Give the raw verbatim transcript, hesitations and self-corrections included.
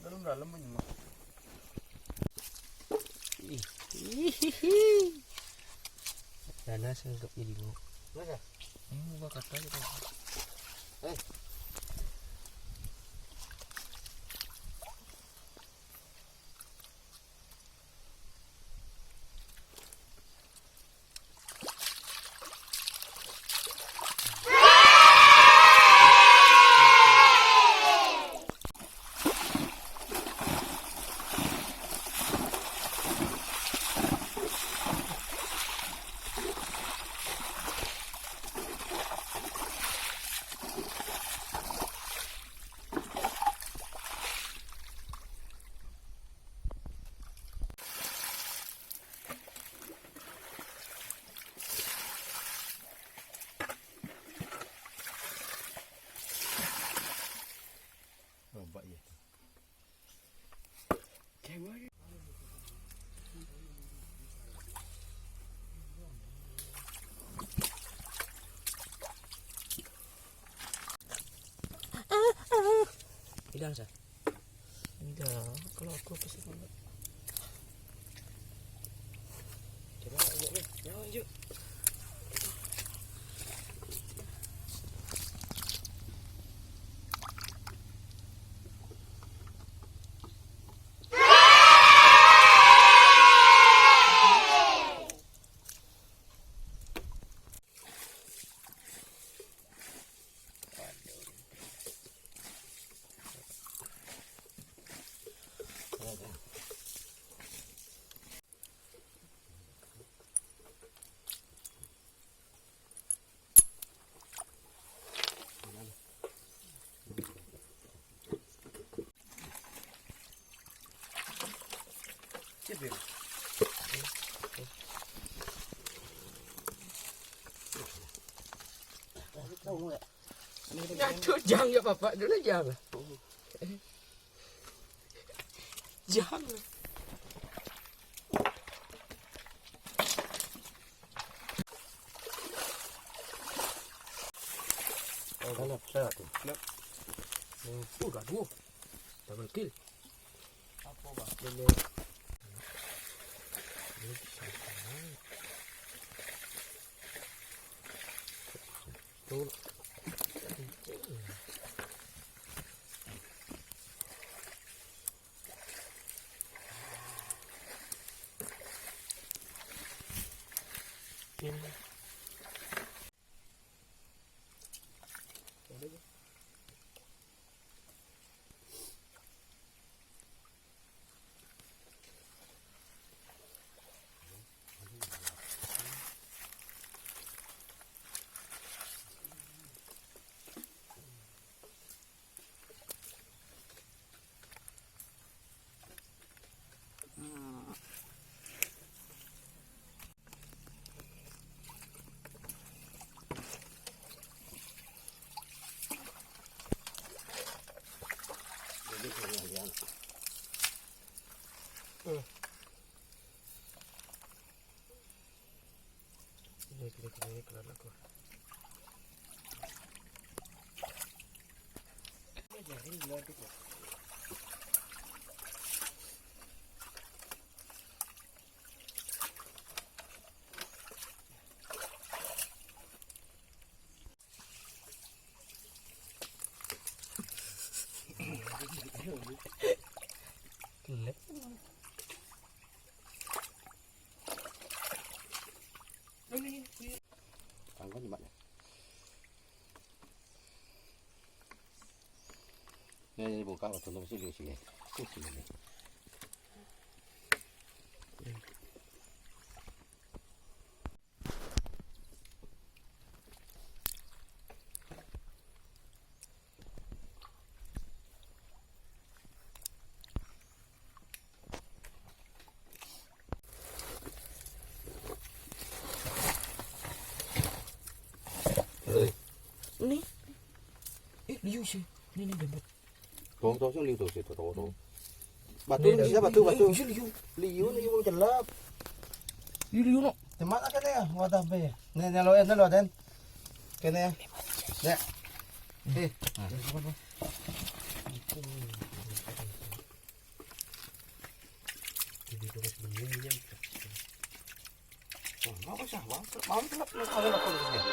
Dalam-dalam aja mah. Ih, ih, ih, ih. Panas nganggap jadi buk. Panas ya? Ini gua kata gitu. Eh. Lobak ya. Hilang, Sa? Enggak, kalau aku apa sih, Bang? Coba, yuk, yuk. Yuk, yuk. Aduh, jang ya, Bapak, dulu jang. Jang. Kalau saya tuh. Oh, udah dua. Double kill. Apa, Bang? Ini. Ini bisa. Tuh. Ini. Ini, ini, ini, ini, aku. Ini jadi dua tuh. Kelep. Tangkap ni, Mat. Ni, ni buka, betul, betul, sini, sini. Sini, sini. Ni. Eh, liu sih. Ni, ni, jambret. Tuh, tuh, sih, liu tuh, situ, tuh, tuh. Batu, ini bisa batu, batu. Ini liu. Liu, liu, celap. Ini liu, no. Teman aja deh, wadah be. Nih, nih, lo, nih, lo, Den. Kene ya. Nih. Eh. Nah. Ini apa, apa? Jadi terus menunggu. Wah, mau usah, mau, mau gelap nih, kalau aku lihat.